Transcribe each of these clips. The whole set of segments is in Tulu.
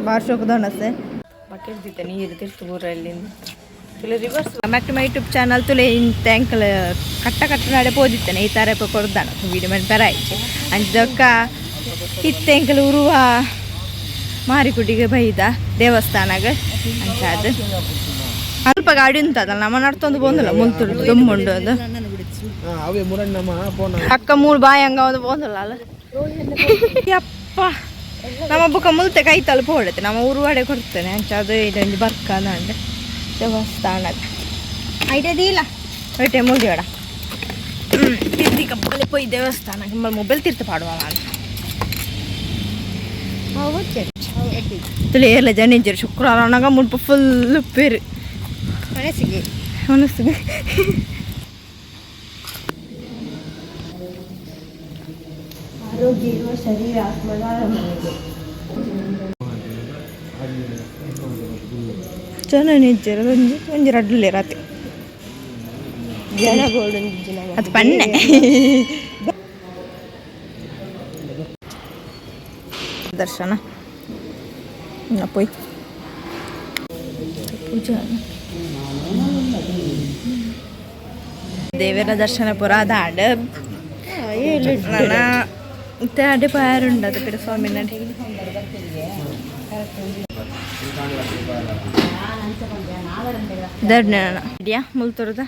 ಬಾರ್ಶೋಕ್ ದೋಣಸೆ. ಬಕೆಟ್ ದಿತ್ತ ನೀರು ತಿರ್ತು ಊರಲ್ಲಿ reverse. Back to my YouTube channel. ತುಲೆ ಇಂತ ಕಟ್ಟ ಕಟ್ಟ ನಡೆ ಪೋದಿತ್ತನೆ ಈ ತರ ಕೊರ್ದಾನ ವೀಡಿಯೋ ಮನ್ ಪೆರ ಆಯ್ಚೆ ಅಂಚದೊಕ್ಕ ಇತ್ತೆ ಎಂಕಲ್ ಉರುವ ಮಾರಿಕುಟಿಗೆ ಬೈದ ದೇವಸ್ಥಾನಗ ಅಂಚ ಅದು ಅಲ್ಪ ಗಾಡಿ ಉಂಟದಲ್ಲ ನಮ್ಮ ನಡ್ತೊಂದು ಬಂದಲ್ಲ ಮುಲ್ತುಡು ದುಮ್ಮುಂಡು ಅದು. ಅವೇ ಮುರಣ್ಣಮ್ಮ ಪೋನ. ಅಕ್ಕ ಮೂರು ಬಾಯಿ ಹಂಗ ಒಂದು ಬಂದಲ್ಲ ಅಲ್ಲ ಯಪ್ಪ. ನಮ್ಮ ಬುಕ್ಕ ಮುಲ್ತೆ ಕೈ ತಲುಪ ಹೊಡೆತೆ ನಮ್ಮ ಊರು ಕೊಡ್ತೇನೆ. ಅಂಚ ಅದು ಇದೊಂದು ಬರ್ಕಂದ ದೇವಸ್ಥಾನ ಐಟದಿಲ್ಲ ಐಟೆ ಮುಗಿಯೋಡ ತಿರ್ತಿ ಕಬ್ಬಲ್ಲಿ ಪೋಯ್ ದೇವಸ್ಥಾನ ಮೊಬೈಲ್ ತಿರ್ತು ಪಾಡುವ ನಾನು. ತುಳಿ ಏರ್ಲ ಜನ ಇಜ್ಜರು. ಶುಕ್ರವಾರ ಅನ್ನಾಗ ಮುಲ್ಪ ಫುಲ್ ಪೇರು. ಮನಸ್ಸಿಗೆ. ಮನಸ್ಸಿಗೆ. ಆರೋಗ್ಯ ಇರುವ ಶರೀರ ಆತ್ಮದ ಮನೆಗೆ. ಜನ ಇಜ್ಜರು, ಒಂಜಿ ಒಂಜಿ ರಡ್ಡುಲೆ ರಾತ್ರಿ. ಜನ ಬೋಡು ಜನ. ಅದು ಪನ್ನೆ ದರ್ಶನ ಪೋಯ್ ಪೂಜಾ ದೇವರ ದರ್ಶನ ಪೂರ ಅದಾಂಡ್. ನನ್ನ ಇತ್ತೆ ಅಡೆ ಪಾರುಂಡು ಅದು ಪಿರ ಸ್ವಾಮಿ ನಡೆ. ದರ್ನ ಇಡಿಯಾ ಮುಲ್ತುರದ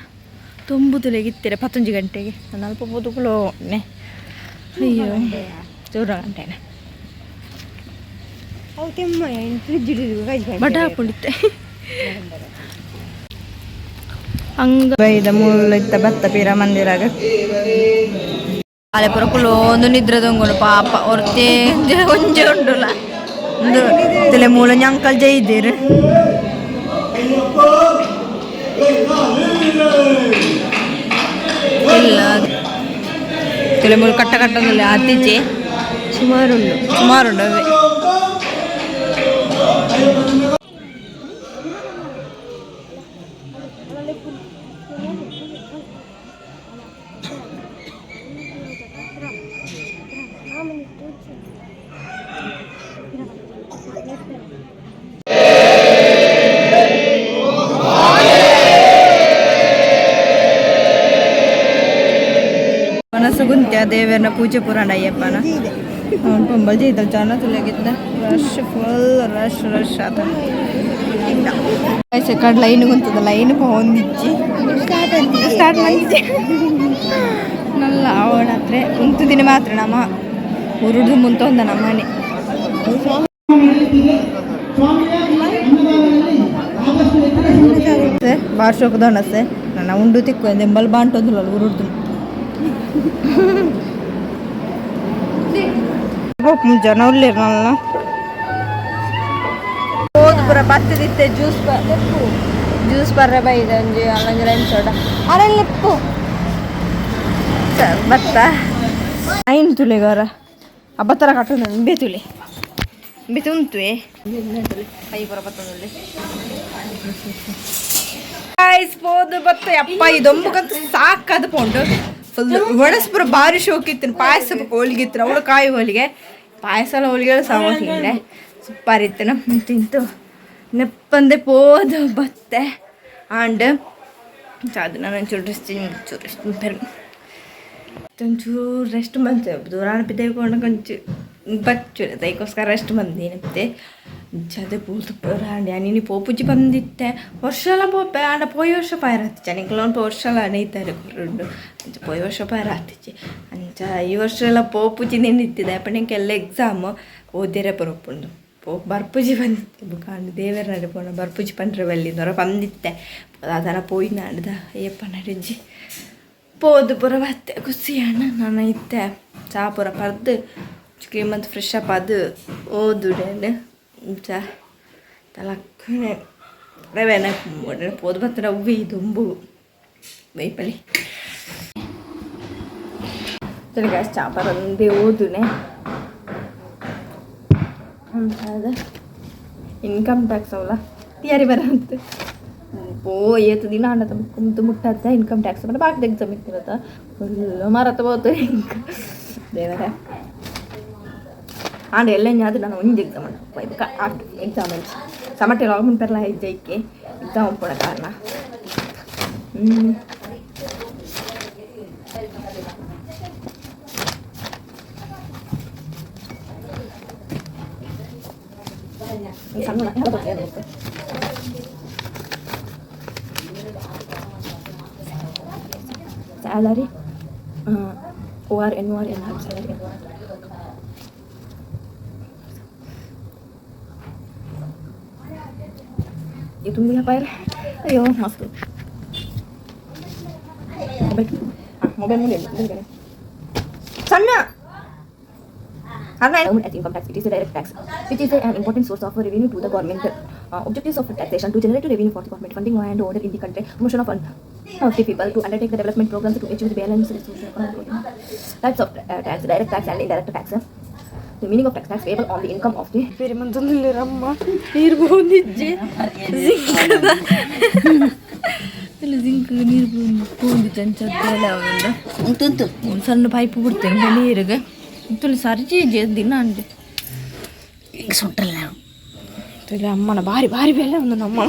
ತುಂಬು ತುಲೆಗಿತ್ತೀರ 11 ಗಂಟೆಗೆ ನಾನು ಅಲ್ಪ ಪೋದುಕುಲೋ. ಅಯ್ಯೋ, ದೂರ ಗಂಟೆನೆ. ಅವು ತೆಮ್ಮ ಫ್ರಿಜ್ ಬಟ ಹಾಕೊಂಡಿತ್ತೆ ಹಂಗ ಬೈದ ಮುಳ್ಳು ಇತ್ತ ಬತ್ತ ಪೀರ ಮಂದಿರಾಗ ಅಲೆ ಪುರ ಒಂದು ನಿದ್ರೆ ದೊಂಗುಡು ಪಾಪ ಹೊರ್ತೆ ಒಂಜೆ ಉಂಡುಲ ಒಂದು ತಲೆ ಮೂಲ ಅಂಕಲ್ ಜೈದಿರು. ಇಲ್ಲ, ತಲೆ ಮೂಲ ಕಟ್ಟ ಕಟ್ಟದಲ್ಲಿ ಆತಿಚೆ. ಸುಮಾರುಂಡು. ಸುಮಾರುಂಡು ಅವೇ. ಮನಸ್ಸು ಗುಂತ್ಯ ದೇವರನ್ನ ಪೂಜೆ ಪುರಾಣ ಅಯ್ಯಪ್ಪನ ಪೊಂಬಲ್ ಜೈದಲ್ ಜನ ತುಲೆಗಿದ್ದ ರಶ್, ಫುಲ್ ರಶ್ ರಶ್ ಆತ. ಸೆಕೆಂಡ್ ಲೈನ್ ಗುಂತದ ಲೈನ್ ಪೋಂದಿಜ್ಜಿ, ಸ್ಟಾರ್ಟ್ ಮಾಡಿದ್ದೆ ನಲ್ಲ ಅವಳ ಹತ್ರ ಉಂತು ದಿನ ಮಾತ್ರ ನಮ್ಮ ಉರುಡು ಮುಂತೊಂದ ನಮ್ಮನೆ. ಬಾರ್ಶೋಕ್ ದೊಣಸೆ ನನ್ನ ಉಂಡು ತಿಕ್ಕು ಎಂಬಲ್ ಬಾಂಟೊಂದು ಉರುಡ್ದು ಜನ ಉಲ್ಲೇರ್ ನಲ್ಲ ಹೋದು ಪೂರ ಬತ್ತದಿತ್ತೆ. ಜ್ಯೂಸ್ ಜ್ಯೂಸ್ ಬರ್ರೆ ಬೈದ ಒಂಜಿ ಅಲ್ಲೊಂಜಿ ಲೈಮ್ ಸೋಡ ಅರೆಲ್ಲೆಪ್ಪು ಬತ್ತ ಐನ್ ತುಲೆಗಾರ ಅಬ್ಬತ್ತರ ಕಟ್ಟೊಂದು ಇಂಬೆ ತುಲೆ ಇಂಬೆ ತುಂತುವೆ ಕೈ ಪೂರ ಬತ್ತದಲ್ಲಿ ಪೋದು ಬತ್ತ. ಅಪ್ಪ, ಇದೊಂಬಕಂತ ಸಾಕದು ಪೋಂಡು. ಫುಲ್ ಒಣಸ್ ಪೂರ ಭಾರಿ ಶೋಕಿತ್ತು. ಪಾಯಸ ಹೋಳಿಗೆ ಇತ್ತು, ಅವಳು ಕಾಯಿ ಹೋಳಿಗೆ ಪಾಯಸ ಎಲ್ಲ ಹೋಳಿಗೆ ಸಮ ತಿಂಡೆ ಸೂಪರ್ ಇತ್ತು. ನಮ್ಮ ತಿಂತು ನೆಪ್ಪಂದೆ ಪೋದು ಬತ್ತೆ. ಆಂಡ್ ಅದು ನಾನು ಒಂಚೂರು ರೆಸ್ಟ್, ಚೂರು ರೆಸ್ಟ್, ಒಂಚೂರು ರೆಸ್ಟ್ ಬಂತೆ. ದೂರ ಪಿದೈಕೊಂಡು ಕೊಂಚು ಬಚ್ಚು ದೈಕೋಸ್ಕರ ರೆಸ್ಟ್ ಬಂದಿನತ್ತೆ. ಅದೇ ಪೂತು ರಾಂಡಿ ನೀನು ಪೋಪುಜಿ ಬಂದಿತ್ತೆ. ವರ್ಷಲ ಪೋಪೆ ಆಂಡ ಪೋಯಿ ವರ್ಷ ಪಾಯರಾತಿಚ್ಚ ನಿಂಕಲ ವರ್ಷಲ ನೇಯ್ತಾರೆ ಕೊರುಂಡು. ಅಂಚ ಪೋಯಿ ವರ್ಷ ಪಾಯರಾತಿಚ್ಚಿ. ಅಂಚ ಈ ವರ್ಷ ಎಲ್ಲ ಪೋಪುಜಿ ನಿಂದಿತ್ತಿದೆ ಅಪ್ಪ. ನಿಂಕೆಲ್ಲ ಎಕ್ಸಾಮ್ ಓದಿರೆ ಬರೋಪುಂಡು ಪೋ ಬರ್ಪುಜಿ ಬಂದಿತ್ತೆ. ಬುಕ್ಕ ಆಂಡ ದೇವರ ನಡೆ ಪೋಣ ಬರ್ಪುಜಿ ಪಂಡ್ರೆ ಬಲ್ಲಿ ನೊರ ಬಂದಿತ್ತೆ. ಅದರ ಪೋಯಿ ನಾಡ್ದ ಅಯ್ಯಪ್ಪ ನಡಿಜ್ಜಿ ಪೋದು ಪೂರ ಬತ್ತೆ. ಖುಷಿ ಅಣ್ಣ. ನಾನು ಇತ್ತೆ ಚಾ ಪೂರ ಪರ್ದು ಕ್ರೀಮ್ ಫ್ರೆಶ್ ಅಪ್ ಅದು ಓದುಡೇನು ಚಾ ತಲಕ್ಕನೆ ರವೆನ ಪೋದು ಬತ್ತನ ಉವ್ವಿ ದುಂಬು ಬೈಪಲಿ ತಿರ್ಗಾ ಚಾ ಪರಂದೆ ಓದುನೆ. ಅಂತ ಇನ್ಕಮ್ ಟ್ಯಾಕ್ಸ್ ಅವಲ್ಲ ತಿಯಾರಿ ಬರಂತೆ. ಪೋ ಏತ್ ದಿನ ಆಂಡತ ಕುಂತು ಮುಟ್ಟತ್ತ ಇನ್ಕಮ್ ಟ್ಯಾಕ್ಸ್ ಪಂಡ ಬಾಕಿ ಎಕ್ಸಾಮ್ ಇತ್ತಿರತ್ತ ಫುಲ್ ಮರತ ಪೋತು ದೇವರೇ. ಆಂಡ ಎಲ್ಲ ಅದು ನಾನು ಒಂಜಿ ಎಕ್ಸಾಮ್ ಉಂಡು ಬೊಕ್ಕ ಆಟ್ ಎಕ್ಸಾಮ್ ಅಂಚಿ ಸಮಟೆ ಲಾಗ್ ಪೆರ್ಲ ಹೆಜ್ಜೆಕ್ಕೆ ಎಕ್ಸಾಮ್ ಉಪ್ಪುನ ಕಾರಣ. ಸಣ್ಣ salary O R N O R N R salary. ಇದು ಪೈರ್. ಅಯ್ಯೋ ಮಸ್ತ್ ಮೊಬೈಲ್. ಮೊಬೈಲ್ ಮುಂದೆ ಸಣ್ಣ. As income tax, it is a direct tax, which is an important source of revenue to the government. Objectives of taxation: to generate revenue for the government, funding law and order in the country, promotion of the people, to undertake the development programs to achieve the balance social economic. Types of tax: direct tax and indirect tax. The meaning of tax: tax payable on the income of the ಪೆರಿಮಂತೊಂದುಲ್ಲೆರಮ್ಮ ನೀರು ಪೋಂದಿಜ್ಜಿ ಜಿಂಕದ ಇಲ್ಲ ಜಿಂಕ್ ನೀರು ಪೋಂದಿಜ್ಜಿ ಅಂಚ ಅವನ್ನ ಉಂಟುಂಟು. ಒಂದು ಸಣ್ಣ ಪೈಪ್ ಬಿಡ್ತೇನೆ ನೀರಿಗೆ ತುಳಿ ಸರ್ಜಿ ದಿನ ಅಂಡೆ. ಈಗ ಸುಂಟಲ್ಲ. ತುಳಿ ಅಮ್ಮನ ಭಾರಿ ಭಾರಿ ಬೆಲೆ ಒಂದು ನಮ್ಮ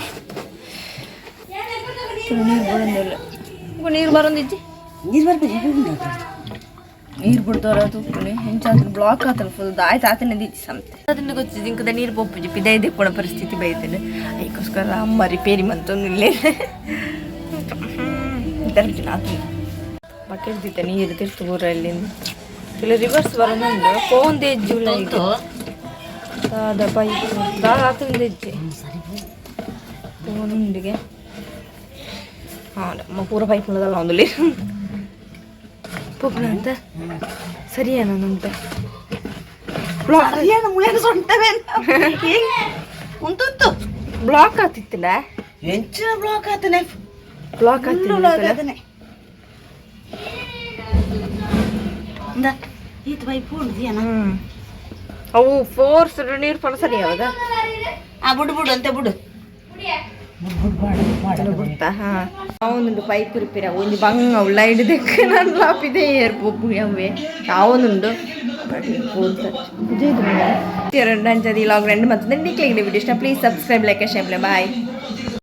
ತುಳಿ ನೀರು ಬರೋದಿಲ್ಲ, ನೀರು ಬರೋದಿಜ್ಜಿ. ನೀರು ಬರ್ಬೇಕು. ನೀರು ಬಿಡ್ತಾರ ತುಪ್ಪುನಿ ಹೆಂಚಾತ್ರ ಬ್ಲಾಕ್ ಆತನ ಫುಲ್ ಆಯ್ತು ಆತನ ದಿಚ್ಚಿ ಸಂತೆ ಅದನ್ನ ಗೊತ್ತು ಜಿಂಕದ ನೀರು ಪೊಪ್ಪುಜಿ ಪಿದೈ ದೆಪ್ಪುನ ಪರಿಸ್ಥಿತಿ ಬೈತೇನೆ. ಅದಕ್ಕೋಸ್ಕರ ಅಮ್ಮ ರಿಪೇರಿ ಮಂತೊಂದಿಲ್ಲ ಆತು ಬಕೆಟ್ ದಿತ್ತ ನೀರು ತಿರ್ತು ಊರಲ್ಲಿಂದ ಇಲ್ಲ ರಿವರ್ಸ್ ಬರೋದುಂಡು ಫೋನ್ ಎಜ್ಜು ದಾದ ಪೈಪ್ ದಾದ ಆತಂದ ಹೆಜ್ಜೆ ಫೋನ್ ಉಂಡಿಗೆ. ಹಾಂ ಅಮ್ಮ ಪೂರ ಪೈಪ್ ಉಳ್ಳದಲ್ಲ ಒಂದುಲಿ ಪೋಪುನ ಅಂತ ಸರಿಯೇನ ಬ್ಲಾಕ್ ಉಂಟುಂಟು. ಬ್ಲಾಕ್ ಆತಿತ್ತಿಲ್ಲ. ಎಂಚಿನ ಬ್ಲಾಕ್ ಆತನೆ? ಬ್ಲಾಕ್ ಬ್ಲಾಕ್ ಆತಿಲ್ಲ. ಆತನೆ. ಇಂದ ಈತ ಪೈಪ್ ಉಂಡು. ಅವು ಫೋರ್ಸ್ ನೀರು ಪಣ ಸರಿ ಯಾವಾಗ. ಆ ಬುಡು ಬುಡು ಅಂತ ಬುಡು ಬುಡು. ಬಿಡ್ತಾ ಹಾ ಅವನುಂಡು ಪೈಪ್ ರಿಪೇರಿ ಒಂಜಿ ಬಂಗ ಉಳ್ಳ ಹಿಡಿದಕ್ಕೆ ನಾನು ಲಾಪಿದೆ ಏರ್ ಪೊಪ್ಪು ಅವೇ ಯಾವನುಂಡು ಎರಡು ಅಂಚದಿ ಲಾಗ್ ರೆಂಡು ಮತ್ತು ನಿಕ್ಲಿಗೆ ವಿಡಿಯೋ ಇಷ್ಟ please subscribe, like, share. Bye.